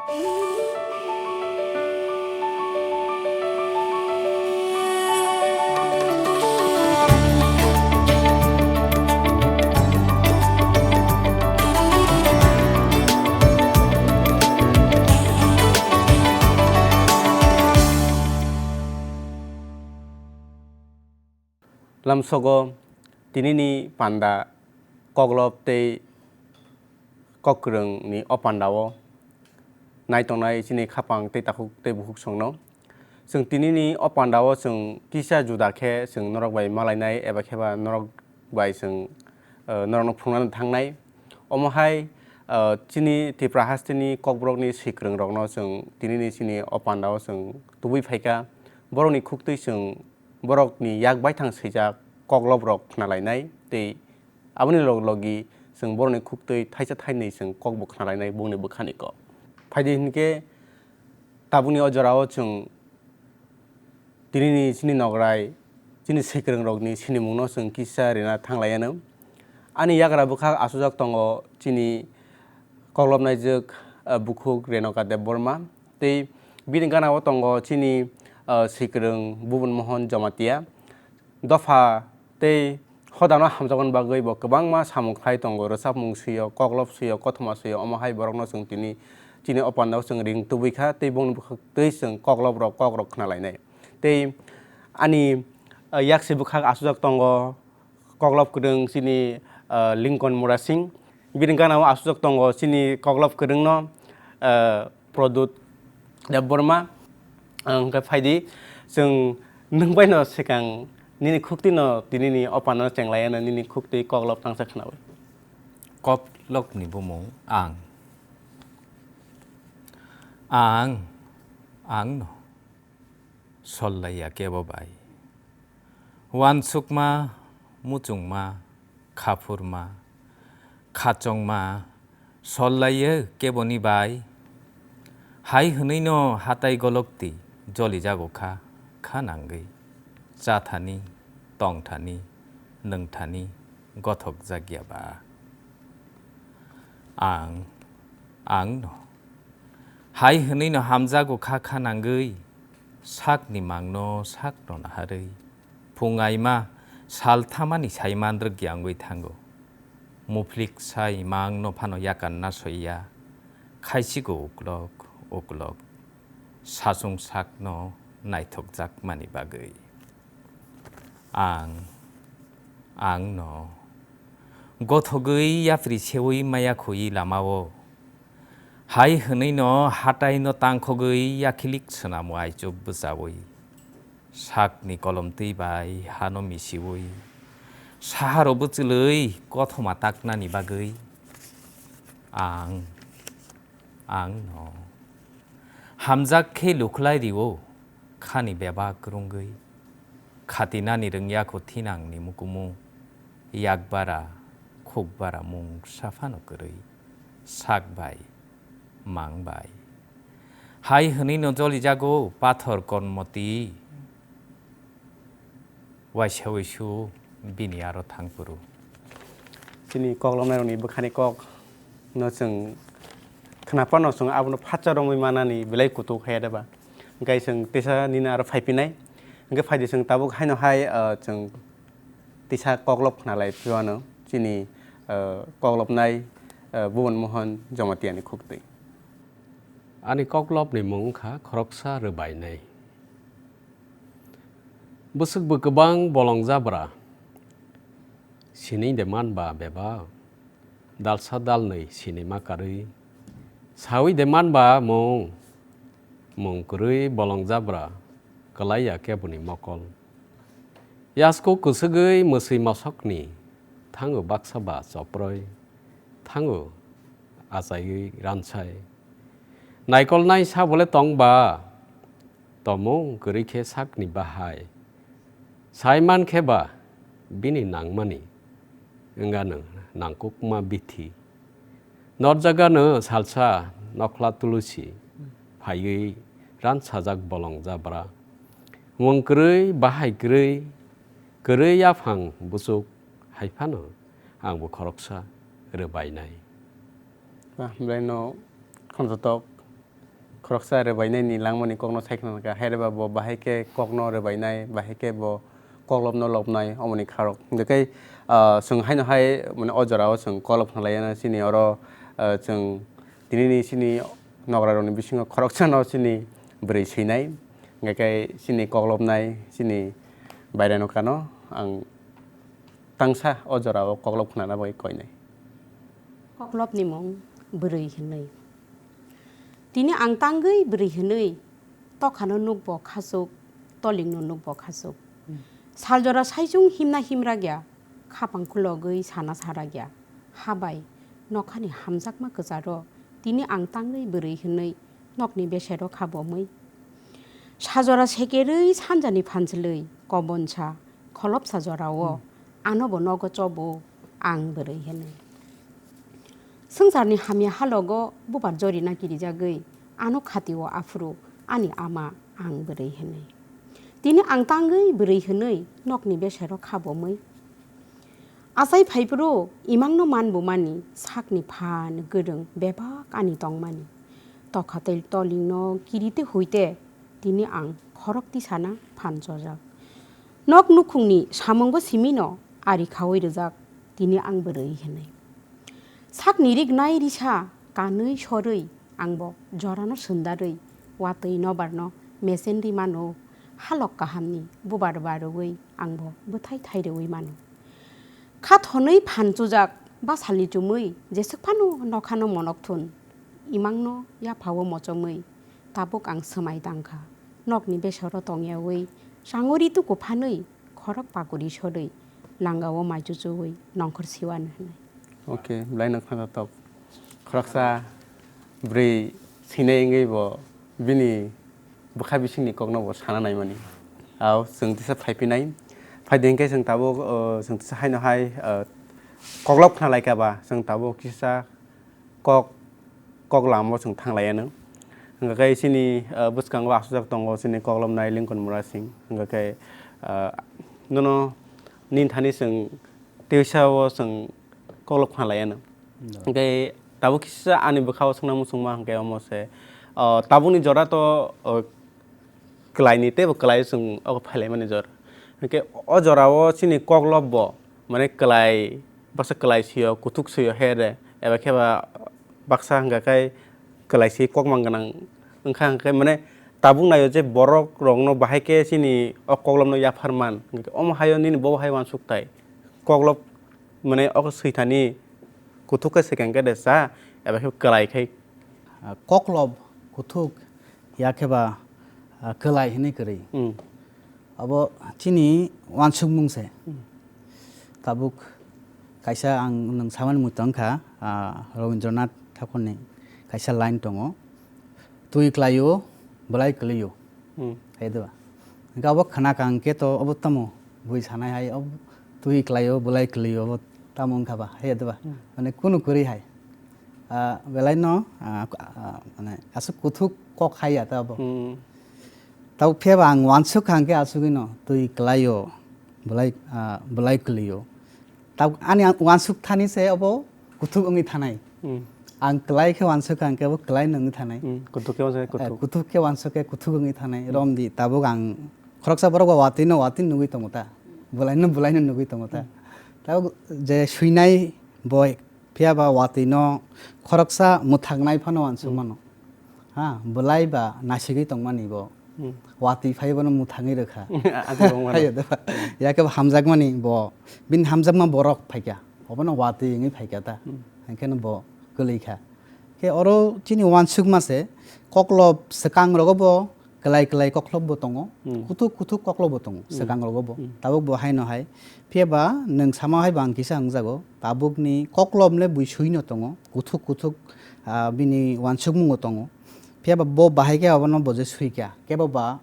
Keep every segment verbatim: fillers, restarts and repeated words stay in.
Lamsogo tinini panda koklop tei kokrwngni o pandao nai tongnai chini khapang tei takhuk tei bukhuk songno. Chwng tinini o pandao chwng kisa juda khe chwng norok bai malainai eba khe ba norok bai chwng, eh, norokno phunukna thangnai. Omo hai, eh, chini Tripura hasteni kokborokni swikwrwng rokno chwng tinini chini o pandao chwng tubui phaikha. Borokni khuktwi chwng borokni yak baithang swijak koklop rok khna lainai tei aboni log logi chwng borokni khuktwi thaisa thainwi chwng kokbo khna lainai bongni bwkhani kok. Phaidi hinkhe tabukni o jorao chwng tinini chini nograi, chini swikwrwng rokni sinimungno chwng kisa rina thang lai anw. Ani yagra bwkhak achukjak tongo chini koklopnaijwk, eh, bukhuk Renoka Debbarma. Tei bini gana o tongo chini, ah, swikwrwng Bubun Mohon Jamatia. Dopha tei hodano hamjakmani bagwi bo kwbangma samung khlai tongo, rwchapmung swi-o, koklop swi-o, kothoma swi-o, omo hai borokno chwng tini chini o pandao chwng ring tubui kha tei bongni bwkhak twi chwng koklop rok, kok rok khna lainai. Tei ani, ah, yaksi bwkhak achukjak tongo, koklop kwrwng chini, ah, Lincoln Murasing. Bini gana o achukjak tongo chini koklop kwrwngno, ah, Pradyut Debbarma. Ang khe phaidi, chwng nwng bai no swkang nini khuktwi no tinini o pandano cheng lai anw, nini khuktwi koklop tangsa khnaui. Koklopni bumung ang. Ang, ang no sol lai ya kebo bai. Uansukma, muchungma, khaphurma, khachongma, sol lai ya keboni bai. Hai hwnwi no hatai golokti joli jago kha, kha nangwi. Cha thani, tong thani, nwng thani, gothok jak ya ba. Ang, ang no. Hai hwnwi no hamjago kha kha nangwi, sakni mangno sakno naharwi. Phung aima sal thamani sai mandrwk yangwi thango. Muphlik sai mangno phano yakan na soiya. Khaisigo uklok, uklok. Sachung sakno naithokjakmani bagwi. Ang, ang no. Gothogwi yapri sewi maya khuyi lamao. Hai hwnwi no hatai no tangkhogwi yakhilik swnamo aichuk bwchaui. Sakni kolomtwi bai hano misiui. Saharo bwchwlwi kothoma taknani bagwi. Ang, ang no. Hamjak khe lukhlai rio, khani bebak rwngwi. Khatinani rwngya kho thinangni mukumu. Yakbara, khukbara mungsa phano kwrwi. Sak bai, mang bai. Hai hwnwi no jolijago pathor konmoti. Waisa waisu bini aro thang phuru. Chini koklopnairokni bwkhani kok no chwng khna phano chwng abono phatsa romwi manani belai kutuk haya deba. Hwnkhe chwng teisa nini aro phai phinai. Hwnkhe phaidi chwng tabuk haino hai, ah, chwng teisa koklop khna lai phiwano chini, ah, koklopnai, ah, Bhuban Mohan Jamatia ni khuktwi. Ani koklopni mung wngkha Khoroksa Rwbainai. Bwswk bw kwbang bolong jabra. Sini de man ba bebak. Dalsa dalnwi sini ma karwi. Sawi de man ba mung. Mung kwrwi bolong jabra. Kwlai ya keboni mokol. Yasku kwswgwi mwswi mosokni. Thango baksa ba choproi. Thango achaiwi ransai. Naikolnai sa bole tong ba. Tomung kwrwi khe sakni bahai. Sai man khe ba bini nangmani wngano nangkukma bithi. Norjagano salsa nokhla tulusi phaiwi ransajak bolong jabra. Mung kwrwi, bahai kwrwi, kwrwi yaphang buchuk hai phano angbo khoroksa rwbainai. Ba, belai no khonjotok. khoroksa rwbainaini langmani kokno sai khna kha, haireba bo bahai khe kokno rwbainai, bahai khe bo koklopno lopnai, omoni kharok. Hingkhe, ah, chwng haino hai, mane, o jorao chwng koklop khna laiya chini oro, ah, chwng tinini chini nokrarokni bisingo khoroksano chini bwrwi swinai, hingkhe chini koklopnai, chini baireno kano ang tangsa o jorao koklop khnana bagwi koinai. Koklopni mung bwrwi hwnwi. Tini ang tangwi bwrwi hwnwi, tokhano nukbo khachuk, tolingno nukbo khachuk. Saljora saichung himna himrak ya, khapang khulogwi sana sarak ya. Habai, nokhani hamjakma kwcharo, tini ang tangwi bwrwi hwnwi, nokni besero kha bomwi. Sajora sekerwi sanjani phanchwlwi kobonsa kholopsa jorao anobo nogo chobo ang bwrwi hwnwi. Swngcharni hamya halogo bubar jorina kirijagwi ano khatio aphuru ani ama ang bwrwi hwnwi. Tini ang tangwi bwrwi hwnwi nokni besero kha bomwi. Achai phaiphuru imangno man bumani sakni phan gwrwng bebak ani tongmani. Tokha tei tolingno kirite huite tini ang khorok tisana phan chojak. Nok nukhungni samungbo simino ari khaui rwjak tini ang bwrwi hwnwi. Sakni rik nai risa kanwi sorwi angbo jorano swndarwi watwi nobarno mesenri mano, halok kahamni bubar barwi angbo bwthai thairwi mano. Kha thonwi phan chujak basalni chumui jeswk phano nokhano monok thun, imangno yaphao mochomwi tabuk ang swmai tangkha. Nokni besoro tongyawi changori tuku phanwi khorok pakuri sorwi langao mai chuchuwi nongkhor siwan hwnwi. Okay, belai no khna tok. Khoroksa bwrwi sinai wngwi bo bini bwkha bisingni kokno bo sana naimani. Ao chwng tisa phaipinai. Phaidi hwnkhe chwng tabuk, o, chwng tisa haino hai, o, koklop khna laikha ba, chwng tabuk kisa kok, kok lama o chwng thang lai anw. Hwnkha khe chini, ah, bwskango aswk jak tongo chini koklopnai Lincoln Murasing. Hwnkha khe, ah, nono nini thani chwng twisa o chwng koklop khna lai anw. No. Hwnkhe tabuk kisa ani bwkha o swngna muchungma hwnkhe omo se, ah, tabukni jora to, ah, kwlaini teibo kwlai chwng ogo phailaimani jora. Hwnkhe o jorao chini koklop bo, mane, kwlai, baksa kwlai sio, kuthuk sio here, eba khe ba baksa hwnkha khe kwlai si kokmang gwnang wngkha, hwnkhe, mane, tabuk naio je borok rokno bahai khe chini o koklopno yaphar man, hwnkhe omo haio nini bo hai uansuk tai koklop, mane, o swithani kuthuk khe swkang khe de cha, eba khe kwlai khai. Ah, koklop kuthuk ya khe ba, ah, kwlai hinwi kwrwi. Hmm. Abo chini uansukmung se. Hmm. Tabuk kaisa ang nwng samani muitu wngkha, ah, Rabindranath Thakurni kaisa line tongo, "Twi kwlaio, bwlai kwlwio." Hmm. Hai de ba? Hwnkhe abo khna kha hwnkhe to abo tamo bui sanai hai, abo twi kwlaio, bwlai kwlwio, abo tamo wngkha ba? Hai de ba? Hmm. Mane kunu kwrwi hai. Ah, belai no, ah, ah, mane aswk kuthuk kok hai ya ta abo. Hmm. Tabo phiya ba ang uansuk kha hwnkhe aswkwi no twi kwlaio, bwlai, ah, bwlai kwlwio. Tab-, ani ang uansuk thani se obo kuthuk wngwi thanai. Hmm. Ang kwlai khe uansuk kha hwnkhe obo kwlai no wngwi thanai. Hmm, kuthuk khe uansuk khe Eh, kuthuk. Kuthuk khe uansuk khe kuthuk wngwi thanai. Hmm. Romdi tabuk ang khoroksa borok ba watwi no watwi nugwi tongo ta. Bwlai no bwlai no nugwi tongo ta. Hmm. Tabuk je swinai bo phiya ba watwi no khoroksa mwthaknai phano uansuk Hmm. mano. Ha, bwlai ba nasigwi tongmani bo. Hmm. Watwi phai bono mwthangwi rwkha. Ati bo wngmano. Hayo da. Yakhe bo hamjakmani bo. Bini hamjakma borok phaikha. Obono watwi wngwi phaikha ta. Hmm. Haikheno bo kwlwikha. Khe oro chini uansukma se koklop swkang rogo bo kwlai kwlai koklop bo tongo. Hmm. Kuthuk kuthuk koklop bo tongo Hmm. swkang rogo bo. Hmm. Tabuk bo haino hai. Phiya ba nwng sama hai bo ang kisa wngjago. Tabukni koklop le bui sui no tongo. Kuthuk kuthuk, ah, bini uansukmungo tongo. Phiya ba bo bahai khe abono bo je sui kha, kebo ba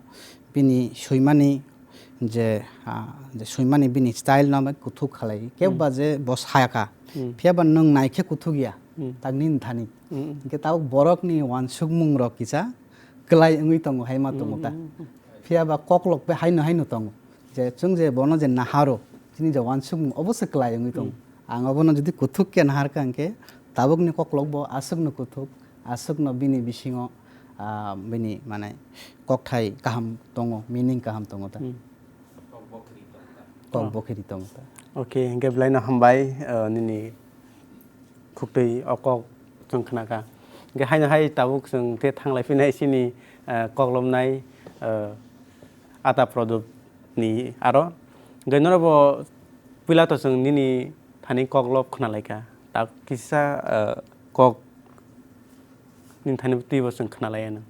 bini suimani je, ah, je suimani bini style no bai kuthuk khalai, kebo Hmm. ba je bo saya kha. Hmm. Phiya ba nwng nai khe kuthuk ya, Hmm. tak nini thani. Hmm. Hwnkhe tabuk borok ni uansukmung rok kisa kwlai wngwi tongo hai ma tongo ta. Hmm. Phiya ba koklok bai haino haino tongo. Je chwng je bono je naharo, chini je uansukmung obo se kwlai wngwi tongo. Hmm. Ang obono jodi kuthuk khe nahar kha hwnkhe tabukni koklok bo aswkno kuthuk, aswkno bini bisingo, ah, bini mane kokthai kaham tongo, meaning kaham tongo ta. Hmm. Kok bokhiri tongo ta. Oh. Kok bokhiri tongo ta. Okay, hingke belai no hambai, ah, nini khuktwi o kok chwng khnakha. Hingke haino hai tabuk chwng te thanglai phinai chini, ah, koklopnai, ah, Ata Prodop ni aro. Hingke norok bo puila to chwng nini thani koklop khnalaikha. Ta kisa, ah, kok nini thani twibo chwng khnalaianw.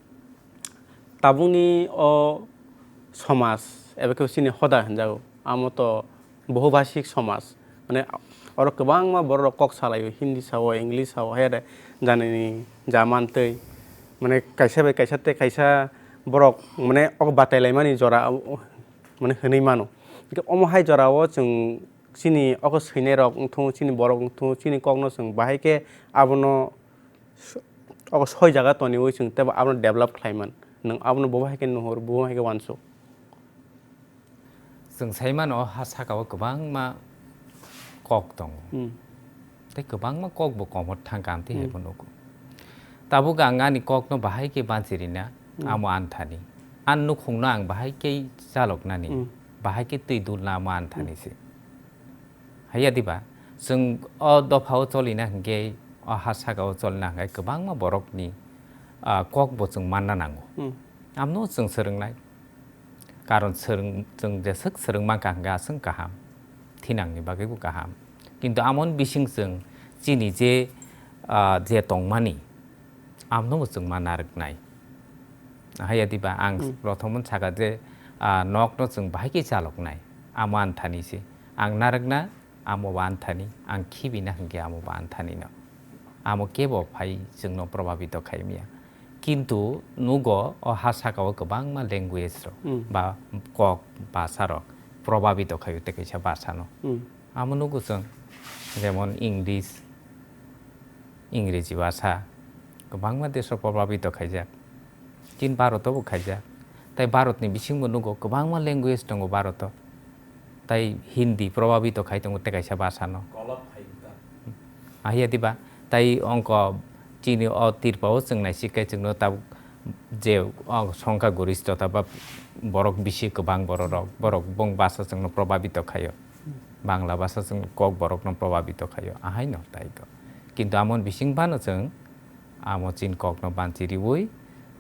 Tabukni o somaj, eba khe chini hoda hinjago, amo to bohubhashik somaj. Mane, oro kwbangma borok rok kok salaio, Hindi sao, English sao, hai ere janani jaman tei, mane, kaisa bai kaisa tei kaisa borok, mane, o batai laimani jora, mane, hwnwi mano. Hingke omo hai jorao chwng chini oko swinai rok wngthung, chini borok wngthung, chini kokno chwng bahai khe abono s-, obo soi jaga toniwi chwng teibo abono develop khlaiman. Nwng abono bo hai khe nuhur, bo hai khe uansuk. Chwng sai mano, o ha saka o kwbangma kok tongo. Hmm. Tei kwbangma kok bo komor thang kha, amtwi hai Hmm. bo nugo. Tabuk ang ani kokno bahai khe banchirina, Hmm. amo anthani. An nukhungno ang bahai khe chaloknani, Hmm. bahai khe twi dulna amo anthani Hmm. se. Haiya diba, chwng o dopha o cholina hwnkhe, o ha saka o cholina hwnkhe kwbangma borokni, ah, kok bo chwng manna nango. Hmm. Amno chwng swrwngnai. Karon swrwng, chwng jeswk swrwng mankha hwnkhe aswk kaham, thinangni bagwibo kaham. Kintu amoni bising chwng chini je, ah, je tongmani, amno bo chwng ma narwknai. Haiya diba ang Hmm. prothomon saka je, ah, nokno chwng bahai khe chaloknai. Amo anthani se. Ang narwkna, amo bo anthani. Ang khibina hwnkhe amo bo anthani no. Amo kebo phai chwngno probhabito khai maya. Kintu nugo o ha saka o kwbangma language rok Hmm. ba kok bhasha rok probhabito khaio tei kaisa bhasha no. Hmm. Amo nugo chwng, jemon English, Ingreji bhasha, kwbangma desh o probhabito khaijak. Chini Bharat o bo khaijak. Tai Bharat ni bisingo nugo kwbangma language tongo Bharat o. Tai Hindi probhabito khai tongo tei kaisa bhasha no. Kolop hai ta. Ahiya diba? Tai ongko chini o Tripura o chwng naisik khe chwngno tabuk je o songkha goristho ta ba borok bisi kwbang borok rok, borok bong bhasha chwngno probhabito khaio. Bangla bhasha chwng kok borokno probhabito khaio, ahaino tai kok. Kintu amoni bising phano chwng amo chini kokno banchi riui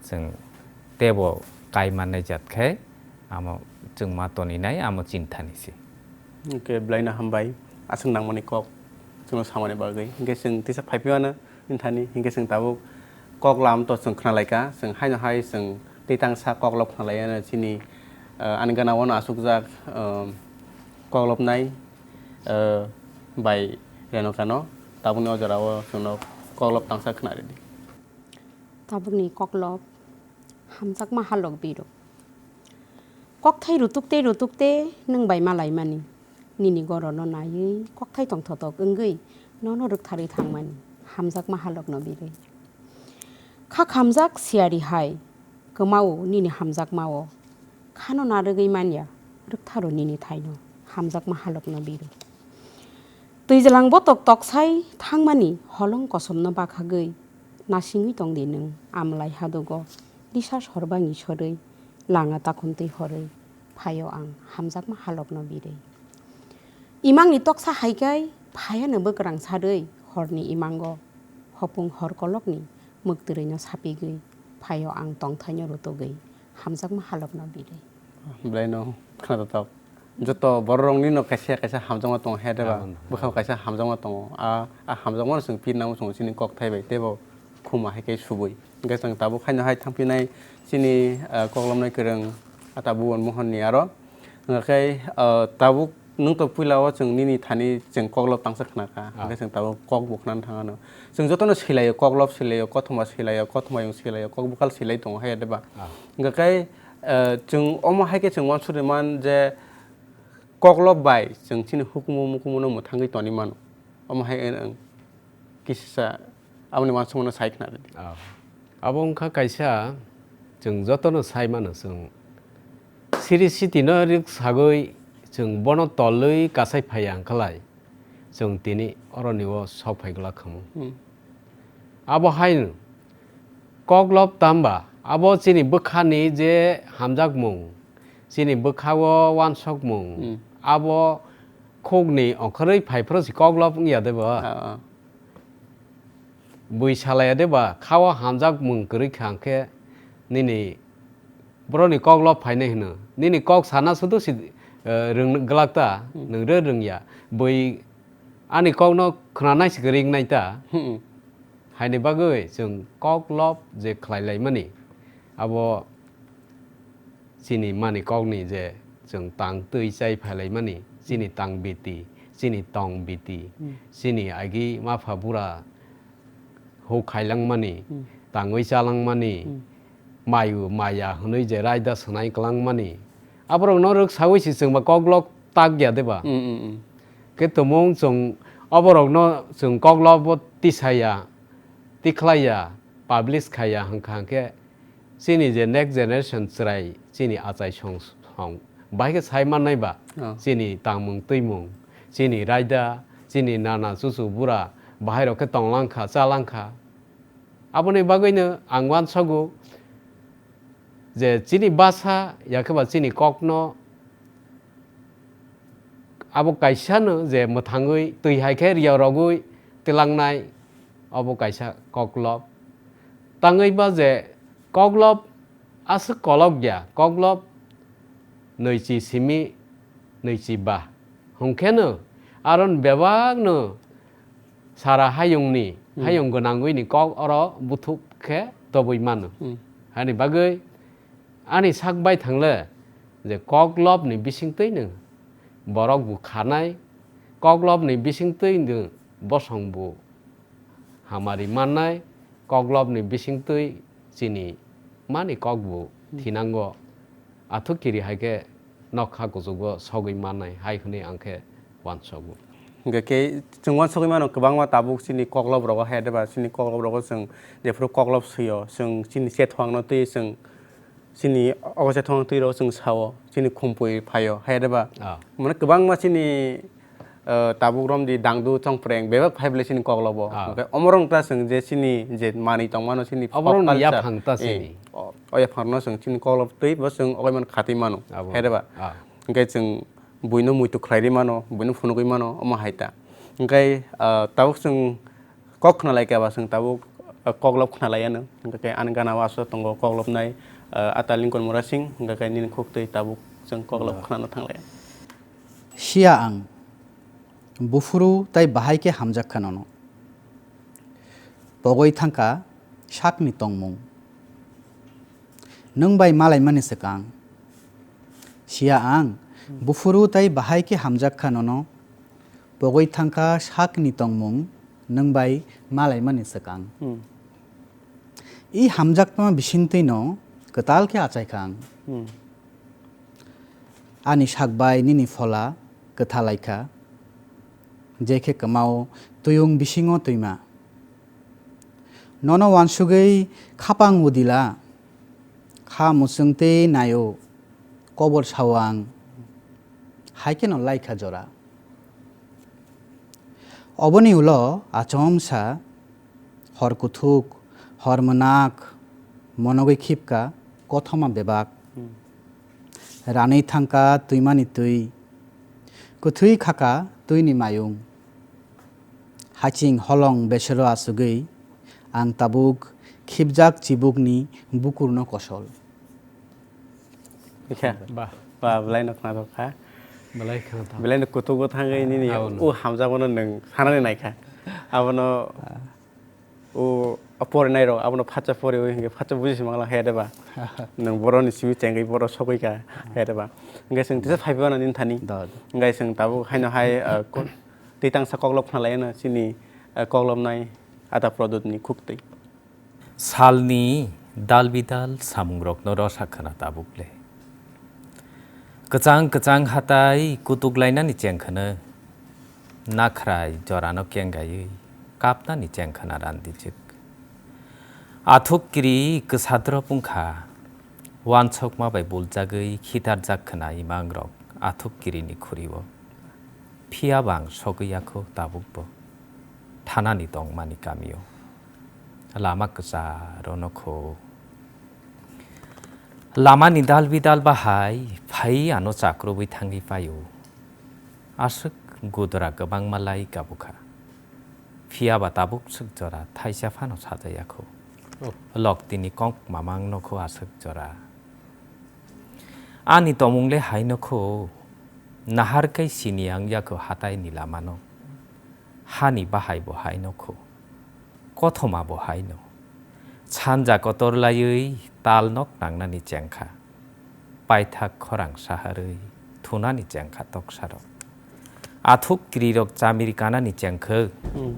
chwng teibo kai mannai jat khe amo chwng ma toninai amo chini thani se. Hwnkhe belaino hambai aswk nangmani kok chwngno samani bagwi. Hwnkhe chwng tisa phaiphiyano. Nini thani hinkhe chwng tabuk kok lam to chwng khnalaikha, chwng haino hai chwng tei tangsa koklop khnalaiya chini, ah, ani gana o no achukjak, ah, koklopnai, ah, bai Renokano tabukni o jora o chwngno koklop tangsa khna ridi. Tabukni koklop hamjakma halok biro. Kokthai rutuk tei rutuk tei nwng bai malaimani. Nini gorono naiwi kokthai tongthotok wngwi nono rwktharwi thangmani. Hamjakma halokno birwi. Kha khamjak siyari hai kwmao nini hamjakmao. Khano narwgwi manya rwktharo nini thaino. Hamjakma halokno birwi. Twijlang botok toksai thangmani holong kosomno bakhagwi nasingwi tongdi nwng amlai hadugo lisa sorbangni sorwi langa takhumtwi horwi phaio ang hamjakma halokno birwi. Imangni toksa haikai phaiano bwkrang sarwi horni imango hopung hor kolokni mwktwrwino sapigwi phaio ang tongthaino rutugwi hamjakma halokno birwi. Belaino khna tok. Joto bororokni no kaisa kaisa hamjakma tongo he deba. Abo no. Bwkhao kaisa hamjakma tongo. A, a hamjakma no chwng pir nango chwng chini kokthai bai teibo khuma hai khe subui. Hwnkhe chwng tabuk haino hai thangphinai chini, ah, koklomnai kwrwng Ata Bhuban Mohon ni aro. Hwnkhe, ah, tabuk nwng to puila o chwng nini thani chwng koklop tangsa khna kha. Ah. Hwnkhe chwng tabuk kok bo khna thang ano. Chwng jotono swilaio, koklop swilaio, kothoma swilaio, kothoma yung swilaio, kok bwkhal swilai tongo hai deba. Ah. Hwnkhe, eh, chwng omo hai khe chwng uansukwi man je koklop bai chwng chini hukumu mukumu no mwthangwi toni mano. Omo hai wng, wng, kisisa aboni uansukmano sai khna rwdi. Ah. Abo wngkha kaisa chwng jotono sai mano chwng siri sitino rik sagwi chwng bono tolwi kasai phaiya wngkhalai chwng tini oroni o sok phai glak khamu. Hmm. Abo haino Koklop tamba, abo chini bwkhani je hamjakmung, chini bwkhao wansokmung, Hmm. abo khukni ongkhorwi phai phano se koklop wngya de ba? Ah, ah. Bui salaya de ba, khao hamjakmung kwrwi kha hwnkhe nini borokni koklop phainai hwno. Nini kok sana sudu si, eh, rwng glak ta, Hmm. nwng rw rwngya. Bui ani kokno khwnanai se kwrwi wngnai ta. Hmm. Haini bagwi chwng koklop je khlai laimani, abo chini mani kokni je chwng tang twi chai phai laimani, chini tang biti, chini tong biti, Hmm. chini agi mapha bura huk khailangmani, Hmm. tangwi chalangmani, Hmm. mayu maya hwnwi je raida swnai kwlangmani, aborokno rwksaui se chwngba koklop takya de ba? Hmm, hmm, hmm. Khe tumung chwng oborokno chwng koklobo tisaya, tikhlaiya, publish khaiya hwnkha hwnkhe chini je next generation chwrai chini achai song song bahai khe sai mannai ba? Oh. Chini tangmung twimung, chini raida, chini nana chuchu bura bahai rok khe tonglang kha, chalang kha. Aboni bagwino ang uansogo je chini basa yakhe ba chini kokno abo kaisano je mwthangwi twi hai khe riya rogwi twilangnai, obo kaisa koklop. Tangwi ba je koklop aswk kolok ya, koklop nwichi simi nwichi ba. Hwnkhe no aron bebak no sara hayungni, Hmm. hayung gwnangwini kok oro buthuk khe tobwi mano. Hmm. Hani bagwi ani sak bai thangle je koklopni bisingtwi no borok bo khanai, koklopni bisingtwi no bosong bo hamari mannai, koklopni bisingtwi chini mani kok bo Hmm. thinango. Athuk kiri hai khe nokha kuchugo sogwi mannai hai hwnwi ang khe uansogo. Hwnkhe khe chwng uansugwi mano kwbangma tabuk chini koklop rogo hai de ba chini koklop rogo chwng jephuru koklop swio chwng chini chethwngno twi chwng chini ogo chethwng twi rogo chwng sao chini khumpui phaio hai de ba. Ah. Mane kwbangma chini, eh, tabuk romdi dangdu chongpreng bebak phai bwle chini koklobo. Ah. Hwnkhe omorok ta chwng je chini je manwi tongmano chini Oborokni folk culture. Yaphang ta Eh, chini. O, o yaphangno chwng chini koklop twi bo chwng ogwi mano khatwi mano. Abo. Hai de ba? Ah. Hwnkhe chwng buino muitu khlai ri mano, buino phunugwi mano, omo hai ta. Hwnkhe, ah, tabuk chwng kok khna lai khe ba chwng tabuk, ah, koklop khna lai ano. Hwnkhe ani gana o aswk tongo koklopnai, ah, Atal Lincoln Murasing, hwnkhe nini khuk twi tabuk chwng koklop Ah. khnano thang lai. Siya ang, buphuru tei bahai khe hamjak kha nono. Pogwi thangkha sakni tongmung. Nwng bai malaimani swkang. Siya ang, buphuru tei bahai khe hamjak kha nono. Pogwi thangkha sakni tongmung, nwng bai malaimani swkang. Hmm. I hamjakma bisingtwino kwtal khe achaikha ang. Hmm. Ani sak bai nini phola kwtha lai kha, je khe kwmao tuyung bisingo twima. Nono uansugwi khapang udila, kha muchung tei naio, kobor sao ang, hai kheno lai kha jora. Oboni ulo achomsa hor kuthuk, hor mwnak, monogwi khipka kothoma bebak. Hmm. Ranwi thangka twimani twi, kwthwi khaka twini mayung. Haching holong besero asugwi ang tabuk khipjak chibukni bukurno kosol. Ikha. Ba. Ba, belai no khnathok kha. Belai khnathok. Belai no kutugo thangwi nini Abono. O hamjakmano nwng sanani naikha. Abono Ah. o porinai rok abono phatsa poriwi hwnkhe phatsa buji se mangla hai de ba. Nwng boroni simi chengwi boro sogwi kha hai de ba. Hwnkhe chwng tisa phaiphano nini thani. Da, da. Hwnkhe chwng tabuk haino hai, ah, ko-, twi tangsa koklop khnalaino chini, ah, koklopnai Ada Pradyot ni khuktwi. Salni dal bidal samungrokno rosa khna tabuk le. Kwchang kwchang hatai kutuk lainani chengkhwno, nakhrai jorano kengaiwi kapnani chengkhwna randijwk. Athuk kiri kwsadrop wngkha, wansokma bai buljagwi khitarjak khna imangrok athuk kirini khuri-o. Phiya bang sogwi yakho tabukbo thanani tongmani kamio. Lama kwcharo nokho. Lamani dalbi dalba hai phai ano chakrubwi thangwi paio. Aswk gudra kwbangma lai kabukha. Phiya ba tabuk swk jora thaisa phano sajayakho. Oh. Loktini kok mamang nokho aswk jora. Ani tomung le hai nokho. Nahar kai sini ang yakho hatai ni lamano. Hani bahai bo hai nokho. Kothoma bo hai no. Sanja kotor laiwi tal nok nangnani chengkha. Paithak khorang saharwi thunani chengkha toksarok. Athuk kirirok chamiri kanani chengkhwk. Hmm.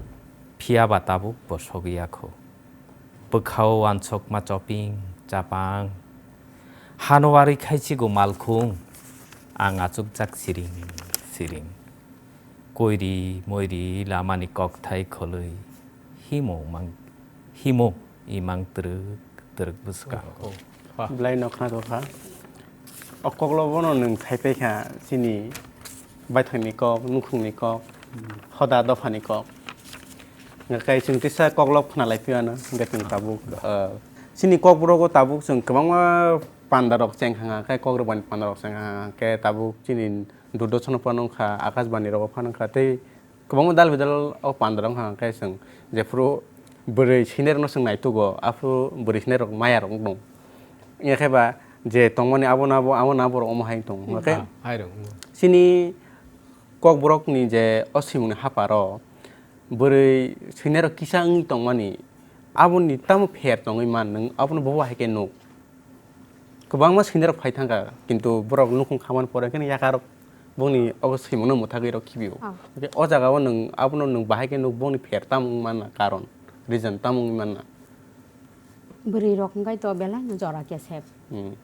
Phiya ba tabuk bo sogwi yakho. Bwkhao wansokma choping chapang. Hano warwi khaichigo malkhung. Ang achukjak siring siring. Koiri moiri lamani kokthai kholwi himo mang, himo imang twrwk twrwk bwskango. Oh, oh, ha. Belai no khna kha. O koklo bono nwng sai paikha chini baithangni kok, nukhungni kok, hoda dophani kok. Hwnkhe chwng tisa koklo khna lai phiya no, hwnkhe chwng tabuk, ah, chini kokborok o tabuk chwng kwbangma panda rok cheng kha, hwnkhe kok rwbani panda rok cheng kha, hwnkhe tabuk chini Doordarshan o phano wngkha, Akashbani rogo phano wngkha, tei kwbangma dal bidal o panda rok wngkha, hwnkhe chwng jephuru bwrwi swinai rokno chwng naitugo, aphuru bwrwi swinai rok maya rok wng tong. Wngya khe ba je tongmani abono abo, abono abo rok omo hai wng tong. Hwnkhe ah, hai rok, mm. Chini kokborokni je o swimungni haparo bwrwi swinai rok kisa wngwi tongmani, aboni tamo pher tongwi man nwng, abono bobo hai khe nuk. Kwbangma swinai rok phai thangkha, kintu borok nukhung khamani pore khe yakarok bongni ogo swimungno mwthagwi rok khibio. Ah. Hwnkhe o jagao nwng abono nwng bahai khe nuk bongni pher tamo wng manna karon, reason tamo wngwi manna. Bwrwi rok hwnkhe to belai no jora kesep. Hmm.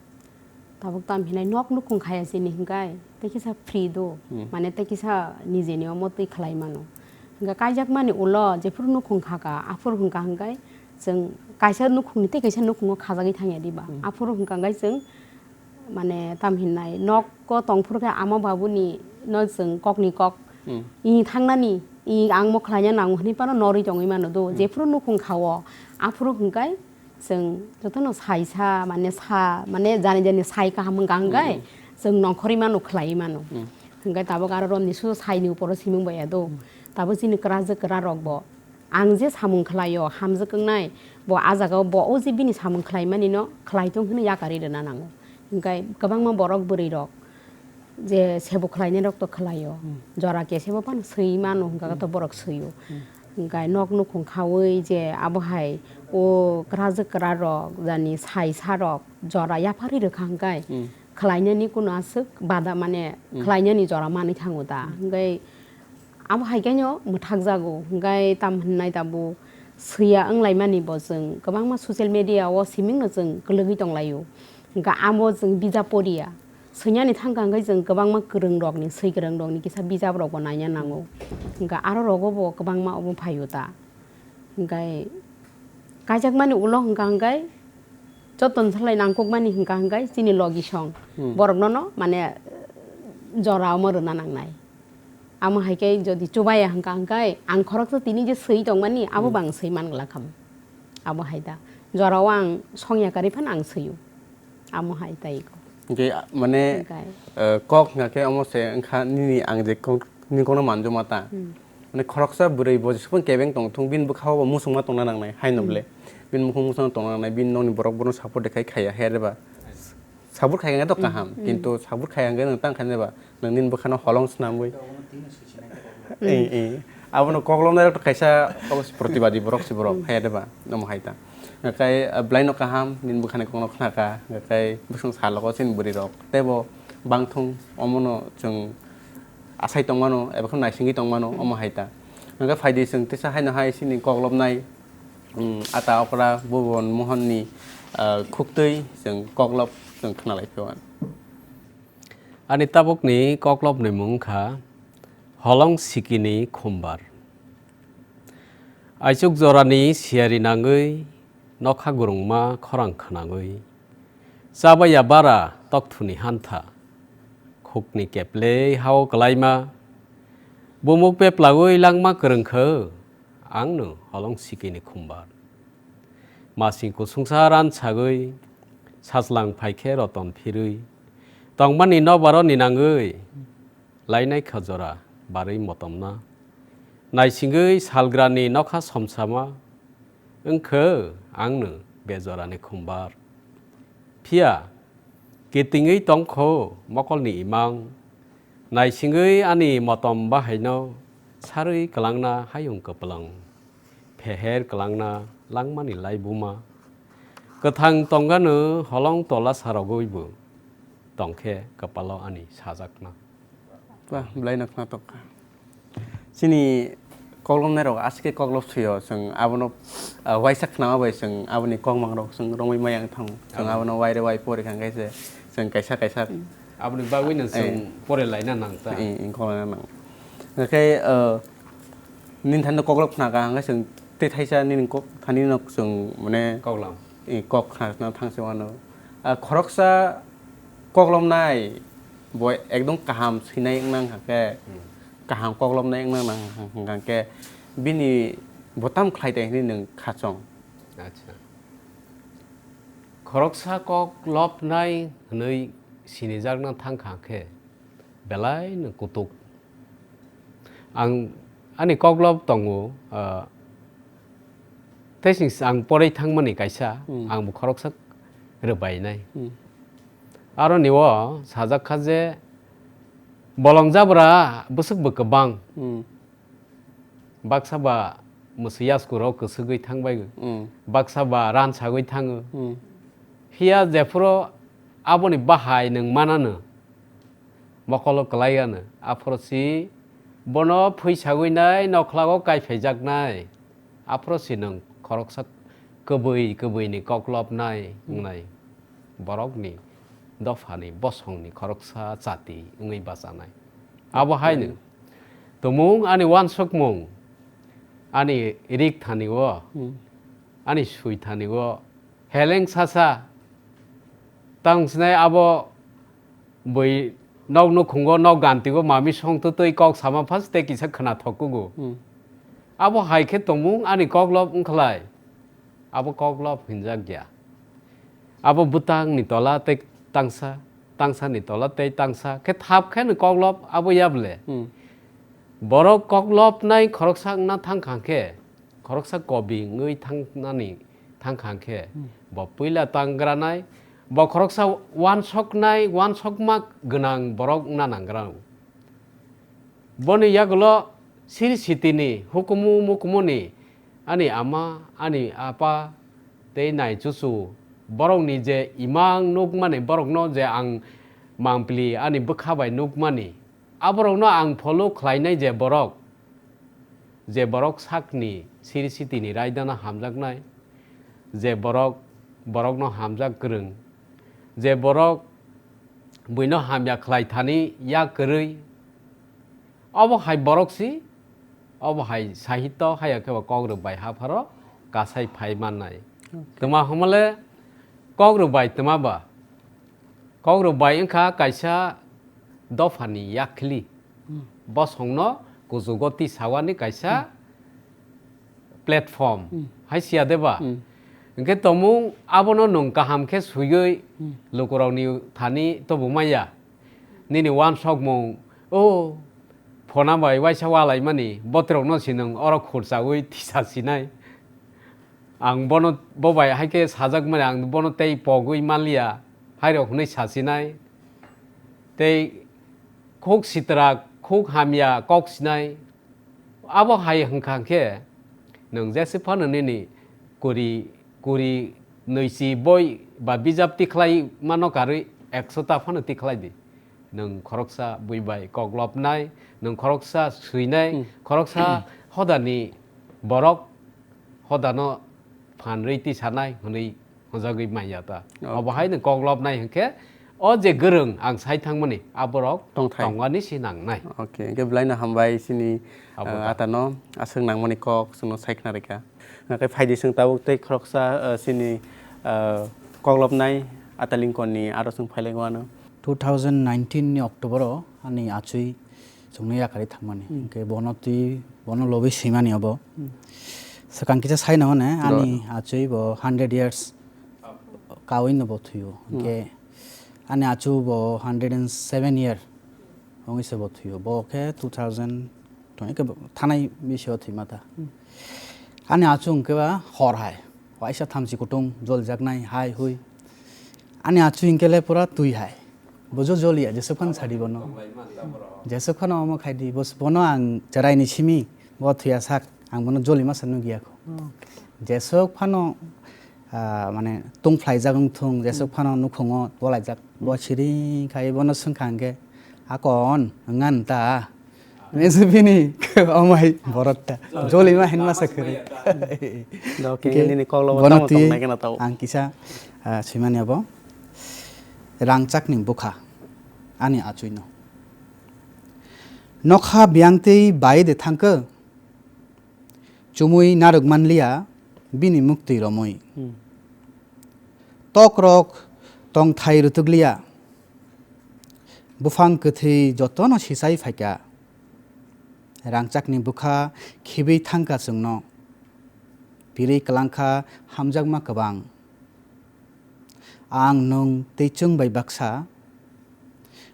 Tabuk tam hinai nok nukhung khaya sini hwnkhe tei kisa free do. Hmm. Mane tei kisa nijeni omo twi khlai mano. Hwnkhe kaijakmani ulo jephuru nukhung khaka aphuru hwnkha hwnkhe chwng kaisa nukhungni tei kaisa nukhungo khajagwi thangya diba. Hmm. Aphuru hwnkha hwnkhe chwng mane tam hinnai nok o tongphuru khe ama babuni no chwng kokni kok. Hmm. I thangnani, i ang mo khlaina nango hwnwi phano norwi tongwi mano do. Hmm. Jephuru nukhung khao aphuru hwnkhe chwng jotono saisa mane sa mane jani jani sai kaham wngkha hwnkhe hmm, hmm, chwng nongkhorwi mano khlaiwi mano. Hmm. Hwnkhe tabuk aro romni su saini uporo simung baiya do. Hmm. Tabuk chini kwrajwk kwrarok bo ang je samung khlaio, hamjwk wngnai, bo ah jagao bo o je bini samung khlaimanino khlai tong hwnwi yakarwi rwna nango. Hwnkhe kwbangma borok bwrwirok je sebo khlainairok to khlaio, hmm, jora kesebo phano swi mano hwnkha khe to borok swio. Hmm. Hwnkhe nok nukhung khaui je abo hai o kwrajwk kwrarok jani sai sarok jora yapharwi rwkha hwnkhe hmm, khlainani kuno aswk bada mane hmm, khlainani jora manwi thango da. Hmm. Hwnkhe abo hai khe no mwthak jago, hwnkhe tam hwnnai tabuk swiya wng laimani bo chwng kwbangma social media o siming no chwng kwlwgwi tong laio. Hwnkhe amo chwng bijap poriya, swinani thangkha hwnkhe chwng kwbangma kwrwng rokni, swi kwrwng rokni kisa bijap rok bo naina nango. Hwnkhe aro rogo bo kwbangma omo phaio ta. Hwnkhe kaijakmani ulo hwnkha hwnkhe joto ni salai nangkukmani hwnkha hwnkhe chini logi song hmm, borok no no mane jora omo rwna nangnai. Amo hai khe jodi chubaya hwnkha hwnkhe ang khoroksa tini je swi tongmani abo hmm, bo ang swi man glak ham. Abo hai da. Jorao ang songya karwi phano ang swio. Amo hai tai ko. Hwnkhe mane, hwnkhe, eh, kok hwnkha khe omo se wngkha nini ang je kok, nini kokno manjuma ta. Hmm. Mane khoroksa bwrwi bo jesukphang kebeng tong thung bini bwkhao bo muchungma tongna nangnai haino hmm, bwle. Bini mukhung muchungma tongna nangnai, bini nokni borok bono support de khai khaiya, hai reba. Sabur khai hwnkhe to hmm, kaham, hmm, kintu sabur khai hwnkhe nwng tang khainai ba, nwng nini bwkhano holong swnamwi. Hmm. Eh, eh. Abono koklomnai rok to kaisa obo se protibadi borok se borok, hmm, hai de ba, omo hai ta. Hwnkhe, ah, belai no kaham, nini bwkhani kokno khna kha, hwnkhe bwswng salogo chini bwrwi rok, teibo bangthung, omono chwng asai tongmano, eba khe naisingwi tongmano, hmm, omo hai ta. Hwnkhe phaidi chwng tisa haino hai chini koklopnai, Hmm, ata okra Bhuban Mohon ni, ah, khuktwi chwng koklop chwng khna lai phio. Ani tabukni koklopni mung kha Holong Sikini Khumbar. Aichuk jorani siyari nangwi nokha gurungma khorang khnangwi chabaya bara tokthuni hantha khukni keplei hao kwlaima bumuk peplawi langma kwrwng kho. Ang no Holong Sikini Khumbar. Masing kusungsa ran sagwi, sajlang phai khe roton phirwi. Tongmani nokbar o ninangwi, lainai kha jora barwi motomna. Naisingwi salgrani nokha somsama, wngkhe angno bejorani khumbar. Phiya kitingwi tongkho mokolni imang, naisingwi ani motom bahaino sarwi kwlangna hayung kwplwng. Pheher kwlangna langmani laibuma. Kwthang tongano holong tola sarogwibo tongkhe kwpalo ani sajakna. Ba, belai no khna tok kha. Chini koklomnai rok aswk khe koklop suyo, chwng abono, ah, waisa khnama bai chwng aboni kokmang rok chwng romwi maya wng thango. Chwng Abo. Abono waire wai pori kha khe se chwng kaisa kaisa Aboni bagwino Eh. chwng pore laina nang ta. Eh, eh, koklomna nang. Hwnkhe, ah, nini thani koklop khna kha, hwnkhe chwng tei thaisa nini kok thani no chwng mane Koklam. eh, kok khna thang se wano. Ah, khoroksa koklomnai bo ekdom kaham swinai wng nang kha khe, Hmm. kaham koklopnai wng nang hwnkha khe bini bo tamo khlai tai hwnwi nwng khachong. Acha. Khoroksa koklopnai hwnwi sinijakna thang kha khe belai no kutuk. Ang ani koklop tongo, ah, tei sing ang poroi thangmani kaisa, Hmm. ang bo khoroksa rwbainai. Hmm. Aro ni o sajak kha je bolong jabra bwswk bo kwbang. Hmm. Baksa ba mwswi yasku rok kwswgwi thangbai. Hmm. Baksa ba ran sagwi thango. Hmm. Phiya jephuru aboni bahai nwng manano. Mokolo kwlai gano, aphuru si bono phuisagwi nai nokhlago kaiphaijak nai. Aphuru si nwng khoroksa kwbwi kwbwi ni koklop nai Hmm. wngnai. Borok ni dopha ni bosong ni khoroksa chati wngwi bachanai. Abo hai no Hmm. tumung ani wansukmung ani rik thani o Hmm. ani sui thani o heleng sasa tang sinai abo Bui nok nukhungo, nok gantigo mami songtwtwi kok sama phas tei kisa khwnathok kugo. Hmm. Abo hai khe tongmung ani koklop wngkhlai. Abo koklop hinjak ya. Abo bwtangni tola tei tangsa, tangsani tola tei tangsa khe thap khe no koklop abo yable. Hmm. Borok koklopnai khoroksa wngna thang kha khe, khoroksa kobi wngwi thangnani thang kha khe, Hmm. bo puila tang granai, bo khoroksa wansoknai, wansokma gwnang borok wngna nang granw. Boni yagulo siri sitini hukumu mukumuni ani ama, ani apa tei nai chuchu borokni je imang nukmani, borokno je ang mangpili ani bwkha bai nukmani, aborokno ang follow khlainai je borok, je borok sakni siri sitini raidano hamjaknai, je borok borokno hamjak kwrwng, je borok buino hamya khlai thani yak kwrwi, obo hai borok si, obo hai sahityo haya khe bo kok rwk bai hapharo kasai phai mannai. Okay. Twma hwnmale kok rwk bai twma ba? Kok rwk bai wngkha kaisa dophani yakhli. Hmm. Bosongno kuchugo tisawani kaisa Hmm. platform. Hmm. Hai siya de ba? Hmm. Hwnkhe tomung abono nwng kaham khe swiwi Hmm. lukurokni thani tobumaya. Nini wansokmung, o phona bai waisa walaimani botrokno si nwng oro khurchawi tisa sinai. Ang bono, bo bai hai khe sajakmani, ang bono tei pogwi manliya, hairok hwnwi sasinai. Tei khuk sitra, khuk hamya kok sinai. Abo hai hwnkha khe, nwng jese phano nini kuri, kuri nwichi boi ba bijap tikhlai mano karwi ekso ta phano tikhlai di. Nwng khoroksa bui bai kok lobnai, nwng khoroksa swinai, Hmm. khoroksa hodani borok hodano phan rwi tisanai hwnwi hwnjagwi manya ta. Okay. Obo hai nwng kok lobnai hwnkhe, o je gwrwng ang sai thangmani, a borok Tongthai. tongani se nangnai. Okay, hwnkhe belai no hambai chini, Abo uh, ta. atano aswk nangmani kok chwngno sai khna rikha. Hwnkhe phaidi chwng tabuk tei khoroksa, uh, chini, uh, kok lobnai Atalingkon ni aro chwng phailaigwano. Two thousand nineteen ni October o ani achwi chwngno yakarwi thangmani. Hmm. Hwnkhe bono twi, bono lobwi swimani obo. Hmm. Swkang kisa sai no hone, ani achwi bo hundred years kawi no bo thwiyo. Hwnkhe ani achu bo hundred and seven year wngwi se bo thwiyo. Bo khe two thousand twenty khe thanai bisio thwima ta. Ani achu hwnkhe ba hor hai. Waisa thamchi kutung jolijaknai hai hui. Ani achu hwnkhe le pura twi hai. Bojo joliya, jesuk phano sadi bono. Jesuk phano omo khaidi, bos-, bono ang cheraini simi, bo thuya sak, ang bono joli masa nukya kho. Jesuk phano, ah, mane tungphlaijak wngthung, jesuk phano nukhungo bolaijak, bo siring khai bono swngkha hwnkhe, "Akon, wngna nta?" Mesu bini, "Omai, borok ta, joli ma hinma sa khwrwi." Do khe nini kok lobo bono tamo twi tong nai kheno tao. Ang kisa, ah, swimani abo. Rangchakni bwkha ani achuino. Nokha biyang tei bai de thangkhe, chumui narwk manliya bini muktwi romwi. Hmm. Tokrok tongthai rwtwkliya, buphang kwthwi jotono sichai phaikha. Rangchakni bwkha khibwi thangkha chwngno, pirwi kwlangkha hamjakma kwbang. Ang nwng tei chwng bai baksa,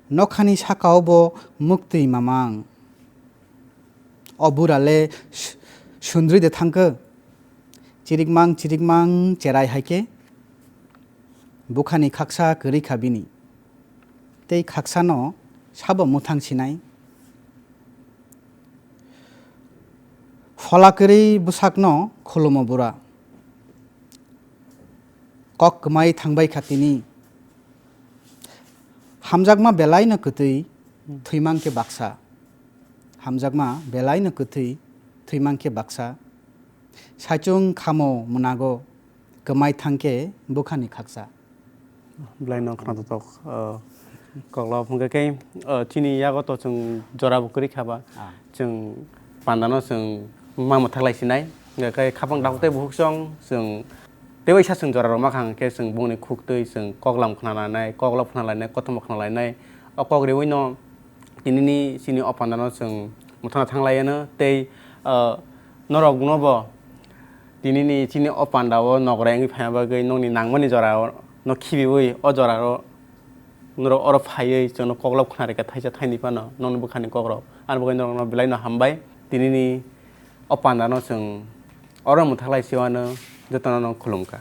nokhani sakao bo muktwi mamang. O bura le su-, sundri de thangkhe, chirikmang chirikmang cherai hai khe, bwkhani khaksa kwrwi kha bini, tei khaksano sabo mwthang sinai. Phola kwrwi bwsakno khulumo bura. Kok kwmai thangbai kha tini. Hamjakma belaino kwtwi, hmm, thwimang khe baksa. Hamjakma belaino kwtwi, thwimang khe baksa. Saichung khamo mwnago, kwmai thangkhe bwkhani khaksa. Belai no khwnathok, uh, koklop hwnkhe khe, uh, chini yago to chwng jora bo kwrwi kha ba. Ah. Chwng panda no chwng ma mwthak lai sinai. Hwnkhe khe khapang dakhuk tei bukhuk song chwng tei waisa chwng jora rw ma kha hwnkhe chwng bongni khuk twi chwng koklam khna lainai, koklop khna lainai, kothoma khna lainai. O kok riwi no tinini chini o panda no chwng mwthangna thang lai anw tei, ah, norok no bo tinini chini o panda o nokrai wngwi phaima bagwi nokni nangmani jora o no khibiwi o jora o norok oro phaiwi chwngno koklop khna rwkha thaisa thaini phano nokni bwkhani kokrok. Ani bagwi norokno belai no hambai tinini o panda no chwng oro mwthak lai se anw jotono no khulum kha.